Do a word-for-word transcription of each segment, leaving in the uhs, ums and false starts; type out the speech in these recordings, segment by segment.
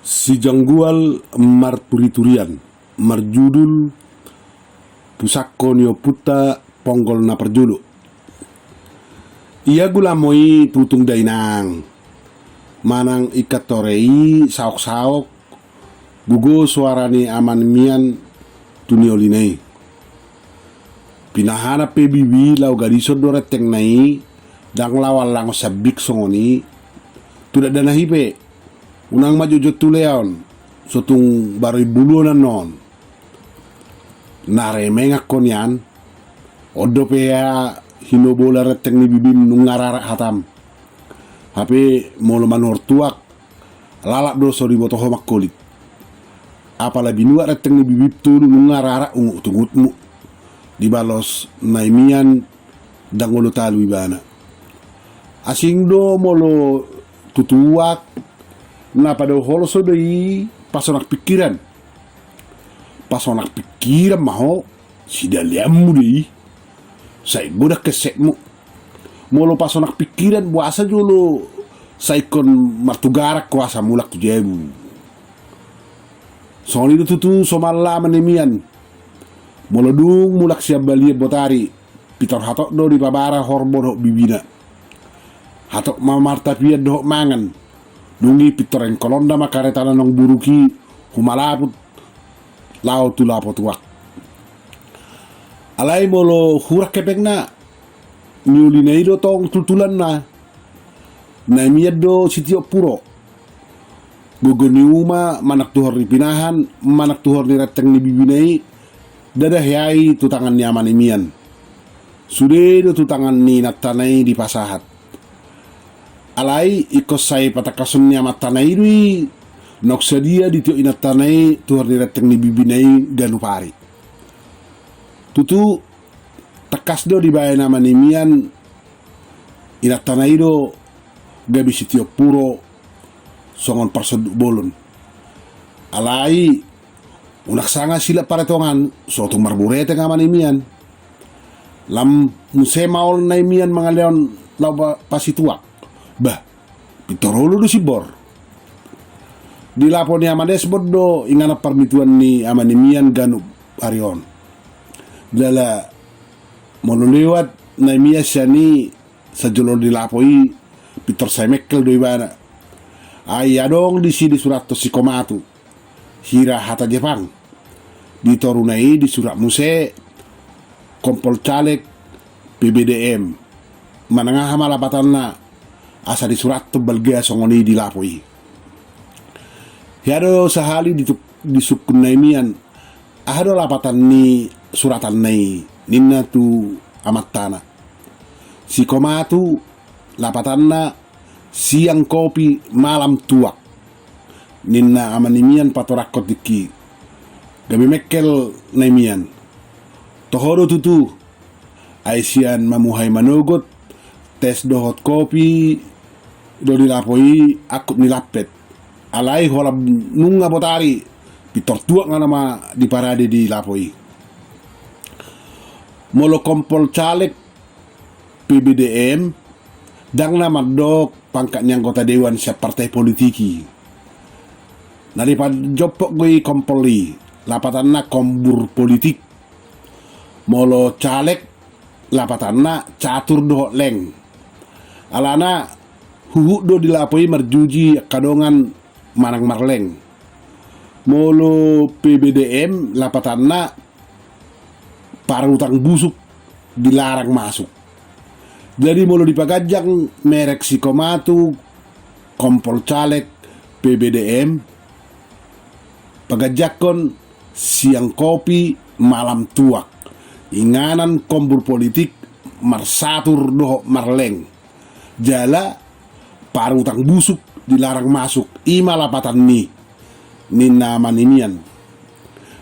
Si Janggual marturiturian, marjudul Pusakko ni Ompunta Ponggol na Parjolo. Ia gulamo i putung dainang, manang ingkantore i saoksaok, gogo soara ni ama ni mian tu niolina i. Pinahanan pe bibi laho gadison do rentengna i, ndang laho allangon sambing songon i. Tu dakdanak i pe, unang ma jotjot tu leaon, so tung baroin buluon annon. Na remengan ho nian, on dope hea hinobola renteng ni bibim nunga rarak hatam. Hape molo manuhor tuak, lalap do so diboto ho mangkolit. Apala binuat renteng ni bibim tolu nunga rarak unguktungutmu. Dibalos na i mian ndang olo talu ibana. Asing do molo tu tuak, na padaoholso do i pasonang pingkiran. Pasonang pingkiran ma ho, sidalianmu do i. Sai godang kesekmu. Molo pasonang pingkiran, boasa jolo sai ingkon martugarak ho asa mulak tu jabu. Songon i do tutu somalna ama ni mian. Molo dung mulak sian balian botari, pintor hatop do dipabara horbo dohot bibina. Hatop ma martapian dohot mangan. Dung i pintor engkolonna ma karetana naung buruk i, humalaput laho tu lapo tuak. Alai molo hurang hepengna, niolina i do tong tultulanna. Na i mian do sitiop puro. Gogo ni uma manang tuhor ni pinahan, manang tuhor ni renteng ni bibina i, ndada hea i tu tangan ni ama ni mian. Sude do tu tangan ni inantana i dipasahat. Alai ingkon sai patangkason ni amantana i do i, naung sadia ditiop inantana i tuhor ni renteng ni bibina i ganup ari. Tutu, tangkas do dibaen ama ni mian inantana i do gabe sitiop puro songon parsonduk bolon. Alai, unang sanga silap paretongan, so tung marbue renteng ama ni mian. Lam muse maol na i mian mangalehon laho pa-, pasituak. Bah, pintor olo do simbor. Di lapo ni ama Desmond do inganan parmituan ni ama ni mian ganup ari on. Jala molo lewat na i mian sian i sanjolo di lapo i, pintor sai mengkel do ibana. Ai adong disi disurathon si Komatu. Hira hata Jepang. Di toruna i disurat muse, kompol caleg P B D M. Manang aha ma lapatanna, asa disurathon balga songon i di lapo i. Hea do sahali dituk-, disungkun na i mian, aha do lapatan ni suratanna i, ninna tu amantana. Si Komatu, lapatanna, siang kopi, malam tuak. Ninna ama ni mian patoranghon tingki. Gabe mengkel na i mian. Toho do tutu. Ai sian mamuhai manogot, tes dohot kopi, do di lapo i angkup ni lampet. Alai holan nunga botari, pintor tuak nga nama diparade di lapo i. Molo kompol caleg, P B D M, ndang na mandok pangkat ni anggota dewan sian partai politik i. Na dipajompok do i kompol i, lapatanna kombur politik. Molo caleg, lapatanna catur dohot leng. Alana huhut do di lapo i marjuji angka dongan manang marleng. Molo P B D M, lapatanna parutang busuk dilarang masuk. Jadi molo dipaganjang merek si Komatu, kompol caleg, P B D M, paganjanghon siang kopi, malam tuak. Inganan kombur politik marsatur dohot marleng. Jala parutang busuk dilarang masuk, i ma lapatan ni, ninna ama ni mian.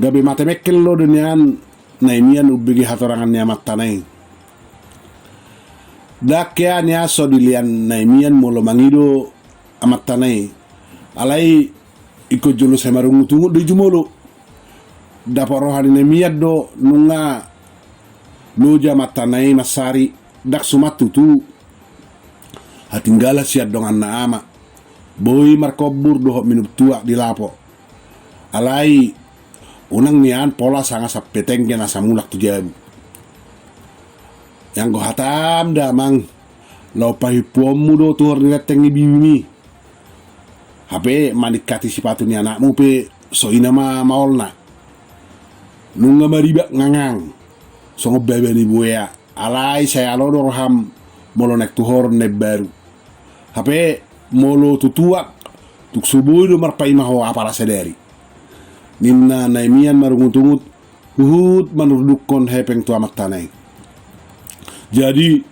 Gabe mate mengkel do nian na i mian umbege hatorangan ni amantana i. Ndang hea nian so dilean na i mian molo mangido amantana i. Alai ingkon jolo sai marungutungut do i jumolo. Dapot roha ni na i mian do nunga loja amantana i mansari, ndang suman tutu hatinggalan sian donganna ama. boi markombur dohot minum tuak di lapo. Alai unang nian pola sanga sampe tengge na asa mulak tu jabu. Anggo hatam damang, laho pahimpuonmu do tuhor ni lenteng ni bibimi. Hape maningkati sipatu ni anakmu pe so i nama maolna. Nunga maribak ngangang songon baba ni buea. Alai sai alo do roham molo naeng tuhoron na imbaru. Hape molo tu tuak, tung so boi do marpaima ho apala sadari, ninna Naimian marungutungut huhut manurdukkon hepeng tu amantana i. Jadi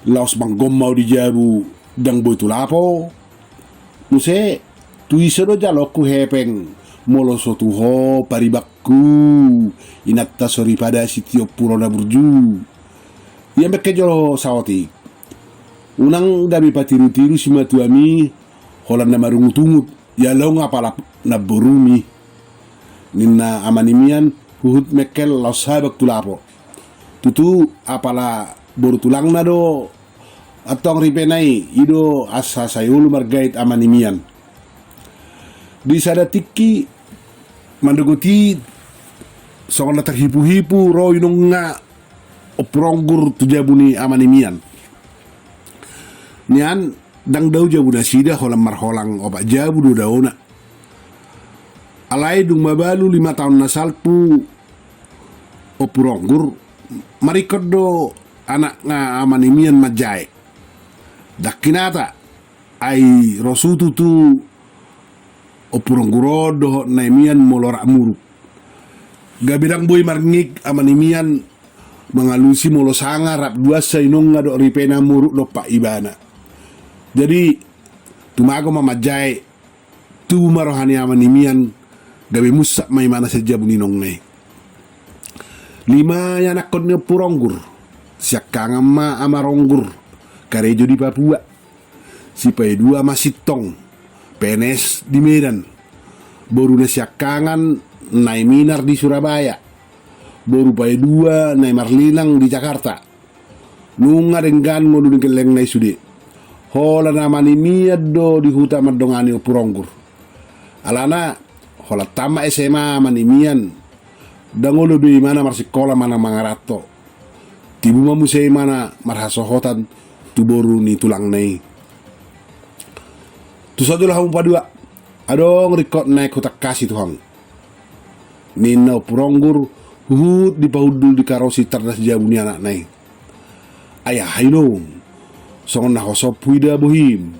laos manggomma ho di jabu, ndang boi tu lapo. Muse, tu ise do jaloonku hepeng molo so tu ho paribakku, inanta soripada sitiop puro na burju? Ia mengke jolo saotik. Unang gabe patirutiru simatuami holan na marungutungut, ia long apala namborumi, ninna Amanimian huhut mengkel laos habang tu lapo. Tutu apala boru tulangna do antong ripena i, i do asa sai olo margait Amanimian. Di sada tingki mandogot i songon na tarhipuhipu ro inongna Ompu Ronggur tu jabu ni Amanimian. Nian ndang dao jabu nasida holan marholang opat jabu do daona. Alai dung mabalu lima taon na salpu Ompu Ronggur, maringkot do anakna Amanimian manjae. Ndang hinata, ai ro sutu tu Ompu Ronggur on dohot Naimian molo rap muruk. Gabe ndang boi marngik Amanimian mangalusi molo sanga rap duansa inongna dohot ripena muruk dompak ibana. Jadi tumago ma manjae, tubu ma roha ni Amanimian, gabe munsat ma imana sian jabu ni inongna i. Lima ianakhon ni Ompu Ronggur. Siangkangan ma Ama Ronggur, karejo di Papua. Sipaidua Ma Sintong, P N S di Medan. Boru na siangkangan Nai Minar di Surabaya. Boru paidua Nai Marlinang di Jakarta. Nunga denggan ngolu ni gellengna i sude. Holan Amanimian do di huta mandongani Ompu Ronggur. Alana holan tamat S M A Amanimian, ndang olo be imana marsikola manang mangaranto. Tibu ma muse imana marhasohotan tu boru ni tulangna i. Tuson jolo hamu paduahon, adong ringkot naeng hutangkasi tu hamu, ninna Ompu Ronggur huhut dipahundul di karosi tardas jabu ni anakna i. Ai aha inong, songon na hosompu ida bohim,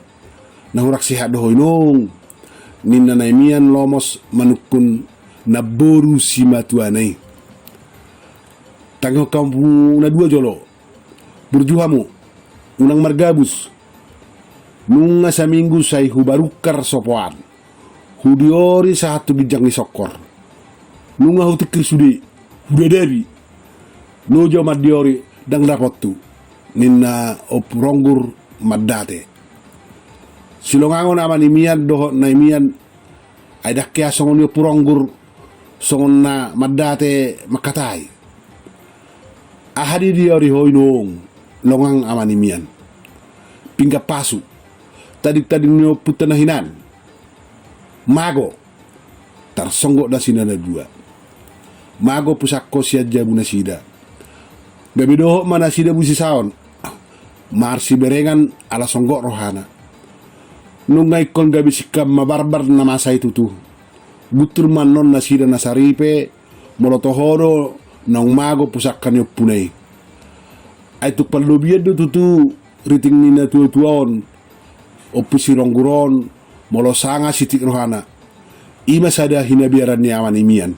na hurang sehat do ho inong, ninna Naimian lomos manungkun namboru simatuana i. Tangihon hamu na dua jolo. Burju hamu, unang margabus. Nunga saminggu sai hubarungkar sopoan, hudiori sahat tu ginjang ni songkor. Nunga hutingkir sude, hudadabi. Loja mandiori, ndang dapothu, ninna Ompu Ronggur mandate. Silongangon Amanimian dohot Naimian, ai ndang hea songon i Ompu Ronggur, songon na mandate mangkatai. Aha didiori ho inong, longang Amanimian? Pinggan pasu, tadingtading ni ompunta na hinan. Mago. Tarsonggot nasida na dua. Mago pusakko sian jabu nasida. Gabe dohot ma nasida busisaon, marsiberengan ala songgot rohana. Nunga ingkon gabe singkam mabarbar na masa i tutu. Guntur ma annon nasida na saripe, molo toho do naung mago pusakka ni ompuna i. Ai tung parlobian do tutu riting ni natuatua on, Ompu si Ronggur on, molo sanga sitik rohana. I ma sada hinabiaran ni Amanimian.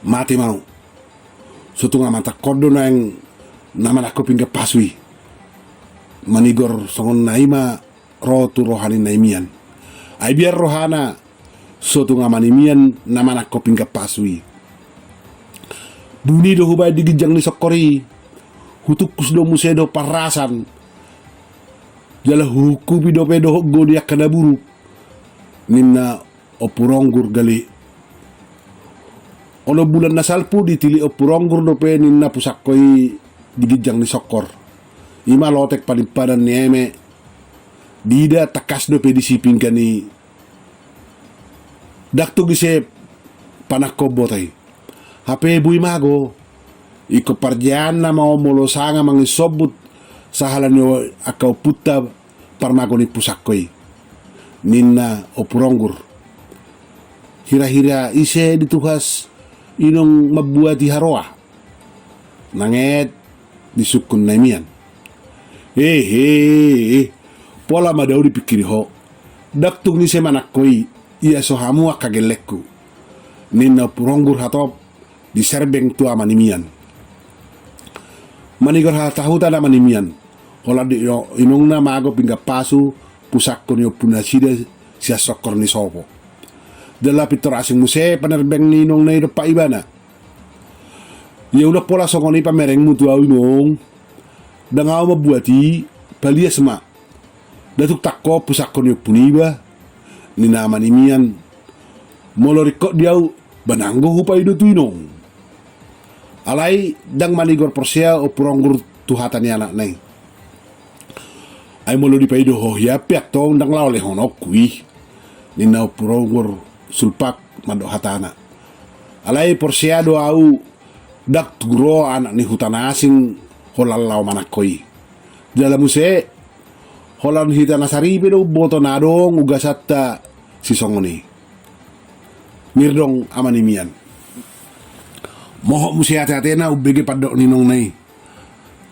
Mate ma au. So tung amantangkon do naeng na manangko pinggan pasu i. Manigor songon na i ma ro tu roha ni Naimian. Ai biar rohana, so tung Amanimian na manangko pinggan pasu i. Buni do hubaen di ginjang ni songkor i, hutungkus do muse dohot parrasan, jala huhungkupi dope dohot gou ni angka na buruk, ninna Ompu Ronggur gale. Onom bulan na salpu ditilik Ompu Ronggur dope ninna pusakko i di ginjang ni songkor. I ma lotek panimpadan ni eme Diida tangkas dope disi pinggan i, ndang tung ise panangko boto i. Hape boi mago, ingkon parjeaanna ma on molo sanga mangisombut sahala ni angka ompunta parmago ni pusangko i, ninna Ompu Ronggur. Hirahira ise dituhas inong mambuati haroa? Nanget disungkun na i mian. Ehe, pola ma dao dipingkiri ho. Ndang tung ise manangko i, ia so hamu angka gellengku, ninna Ompu Ronggur hatop diserbeng tu ama ni mian. Manigor hatahutan ama ni mian, holan didok inongna mago pinggan pasu pusangko ni ompunasida sian songkor ni sopo. Jala pintor asing muse panerbeng ni inongna i dompak ibana. Ia unang pola songon i pamerengmu tu ahu inong. Ndang ahu mambuat i, palias ma. Ndang tung tangko pusangko ni ompu niba, ninna ama ni mian. Molo ringkot di ahu, manang do hupaido tu inong. Alai ndang manigor porsea Ompu Ronggur tu hata ni anakna i. Ai molo dipaido ho hian pe antong ndang laho lehononku i, ninna Ompu Ronggur sulpak mandok hatana. Alai porsea do ahu ndang tung ro anak ni huta na asing holan laho manangko i. Jala muse, holan hita na saripe do umboto na adong ugasanta sisongon i. Mirdong ama ni mian. Mohop muse ateatena umbege pandok ni inongna i.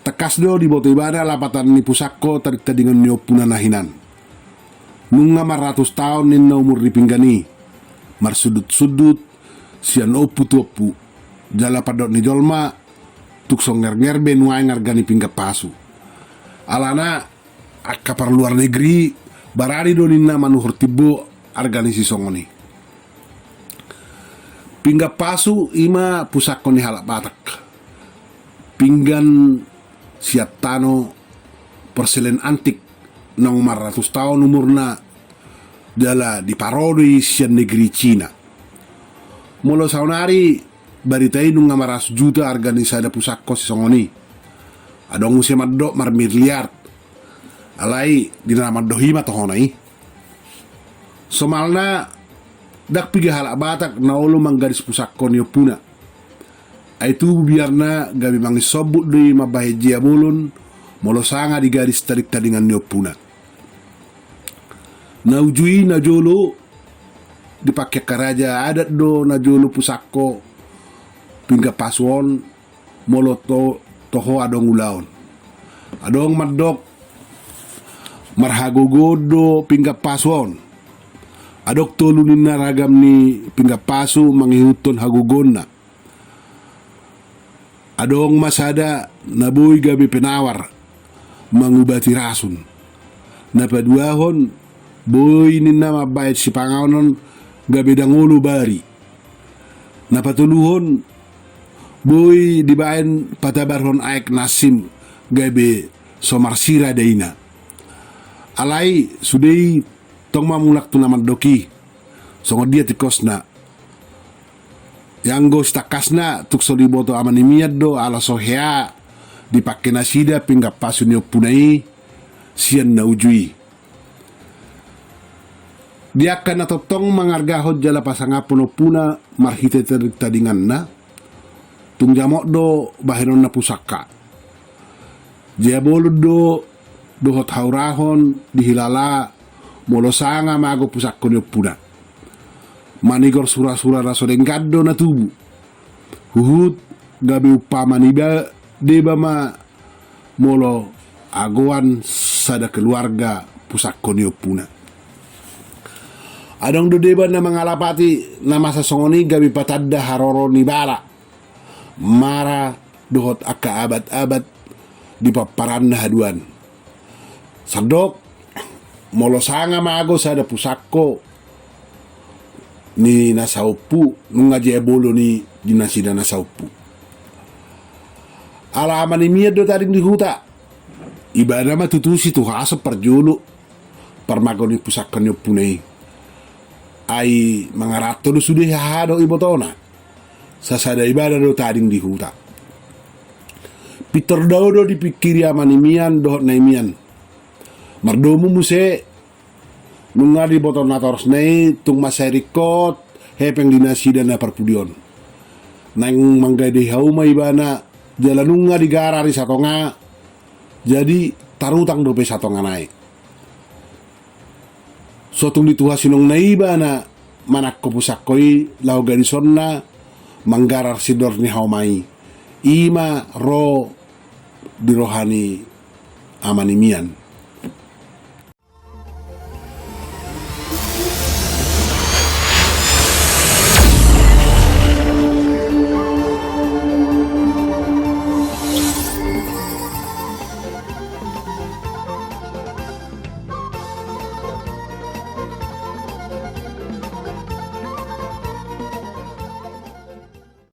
Tangkas do diboto ibana lapatan ni pusangko tadingtadingon ni ompuna na hinan. Nunga marratus taon ninna umur ni pinggan i, marsundutsundut sian ompu tu ompu. Jala pandok ni jolma, tung so ngernger be nuaeng arga ni pinggan pasu. Alana angka parluar negeri, barani do ninna manuhor timbo arga ni sisongon i. Pinggan pasu i ma pusangko ni halak Batak. Pinggan sian tano porselen antik, naung marratus taon umurna, jala diparo do i sian negeri Cina. Molo saonari, barita i nunga marratus juta arga ni sada pusangko sisongon i. Adong muse mandok marmiliar. Alai di na mandok i ma tohona i. Somalna, ndang piga halak Batak na olo manggadis pusangko ni ompuna. Ai tubu biarna gabe mangisombut do i mambahen jea bolon, molo sanga digadis tadingtadingan ni ompuna. Na uju i najolo, dipake angka raja adat do najolo pusangko pinggan pasu on, molo to, toho adong ulaon. Adong mandok marhagogoon do pinggan pasu on. Adong tolu ninna ragam ni pinggan pasu mangihuthon hagogoonna. Adong ma sada na boi gabe penawar mangubati rasun. Na paduahon, boi ninna mambahen sipanganon gabe dangolo bari. Na patoluhon, boi dibahen patabarhon aek na asing gabe so marsira daina. Alai sude i tong ma mulak tu na mandok i. Songon dia tingkosna? Ianggo sitangkasna tung so diboto ama ni mian do ala so hea dipake nasida pinggan pasu ni ompuna i sian na uju i. Di angka na tongtong mangargahon jala pasangaphon ompuna marhite tadingtadinganna, tung jamot do bahenonna pusangka. Jea bolon do dohot haurahon dihilala molo sanga mago pusangko ni ompuna. Manigor surasura na so denggan do na tubu. Huhut gabe umpama ni ba-, deba ma molo agoan sada keluarga pusangko ni ompuna. Adong do deba na mangalapati na masa songon i gabe patanda haroro ni bala, mara dohot angka abat-abat di pomparanna haduan. Sandok, molo sanga mago sada pusangko ni na saompu, nunga jea bolon i di nasida na saompu. Ala ama ni mian do tading di huta. Ibana ma tutu situhason parjolo parmago ni pusangko ni ompuna i. Ai mangaranto do sude haha dohot ibotona. Sasada ibana do tading di huta. Pintor dao do dipingkiri ama ni mian dohot na i mian. Mardomu muse, nunga diboto natorasna i tung mansai ringkot hepeng di nasida na parpudi on. Naeng manggadei hauma ibana, jala nunga digarar i satonga, jadi tarutang dope satonga nai. So tung dituha sinongna ibana manangko pusakko i laho gadisonna manggarar sindor ni hauma i. I ma ro di roha ni ama ni mian.